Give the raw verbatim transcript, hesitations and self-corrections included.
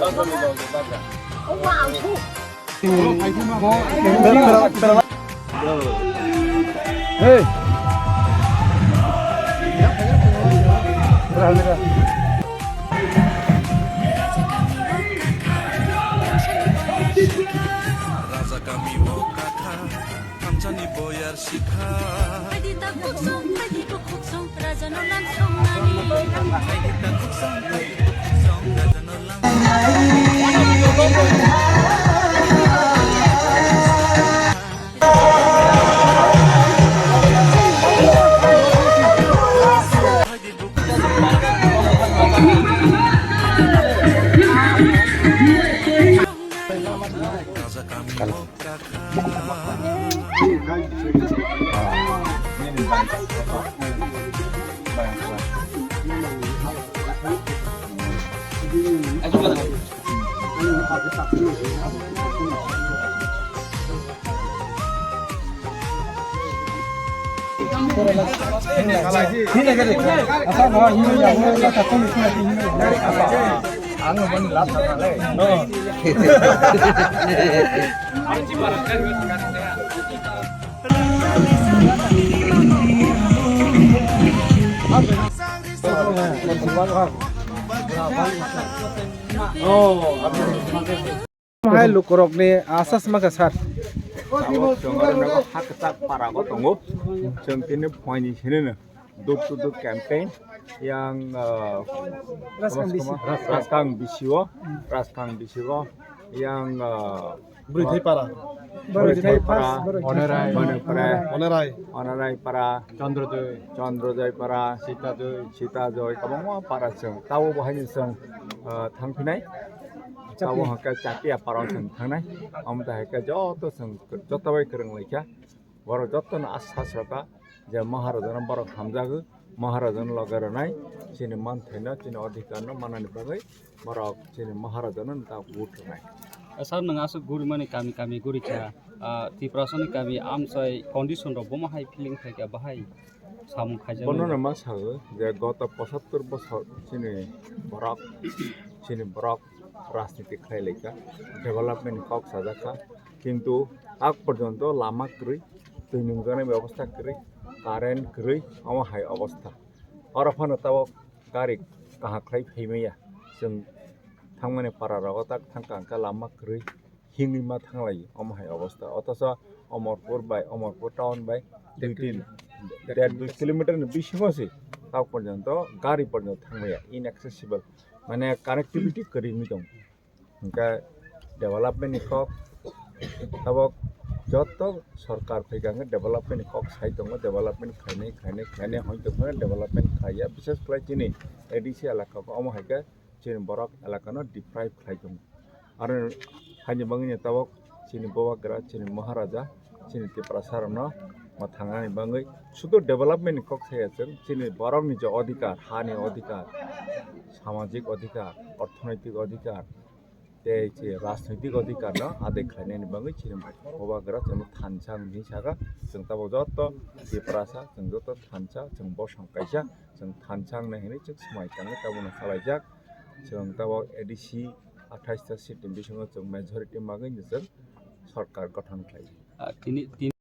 Hey. Raja kami o kakha, thamsani boyar sikha. Phaidi ta khuksong, phaidi ta khuksong, raja no lam song nani. Phaidi ta khuksong, phaidi ta khuksong, raja no lam song nani. Hai lukurokni asas maka sir. Tabok chwng oro nogo ha kwchak para o tongo. Chwng tini phoini sinino door to door campaign yang, ah, Raskang bisi. Raskang bisio, Raskang bisio yang, ah, Bwrwi thai para. Bwrwi thai para. Onerai. Onerai. Onerai para. Chandra Joy. Chandra Joy para. Sita Joy. Sita Joy. Kwbangma para chwng. Tabo bo haino chwng, ah, thangphinai. Tabo hwnkhe Chatia para chwng thangnai. Omo tai hai khe joto chwng joto bai kwrwng laikha. Borok jotono asas rwkha je Maharajano borok hamjago, Maharajano loge rwnai, chini manthaino, chini odhikarno manani bagwi borok chini Maharajano da vote rwnai. Sir, nwng aswk gurimani kami kami gurikha, ah, Tiprasani kami amchai condition rok bomo hai feeling khaikha, bahai samung khaijak. Bonono ma sago je goto pochattor bosor chini borok, chini borok rajniti khlai laikha, development ni kok sajakha, kintu tak porjonto lama kwrwi, twi nungjaknai bebostha kwrwi, current kwrwi, omo hai obostha. Oro phano tabok gari kaham khlai phaimaya, chwng thangmani para rogo tak thangka hwnkhe lama kwrwi, himwi ma thanglai omo hai obostha. Othocho Omorpur bai, Omorpur town bai dui tin, der dui kilometer ni bisingo se tak porjonto gari porjonto thangmaya, inaccessible. Mane connectivity kwrwi wngwi tongo. Hwnkhe development ni kok tabok joto sorkar phaikha hwnkhe development ni kok sai tongo, development khainai, khainai, khainai hoi tongkha development khaiya, bishes khlai chini A D C elaka o omo hai khe chini borok elakano deprive khlai tongo. Aro haini bagwino tabok chini Bubagra, chini Maharaja, chini Tiprasa rokno mwthangnani bagwi sudu development ni kok saya chwng, chini borokni je odhikar, hani odhikar, samajik odhikar, orthonoitik odhikar, tei je rajnoitik odhikar no adai khlainani bagwi chini Bubagra chwngno thansa wngwi saka. Chwng tabok joto Tiprasa, chwng joto thansa, chwng bosong kaisa, chwng thansa wngnai hinwi chwng swmai tangwi tabukno salaijak. Chwng tabok A D C athais ta seat ni bisingo chwng majority magwi chwng sorkar gothon khlai. Ah, tini, tini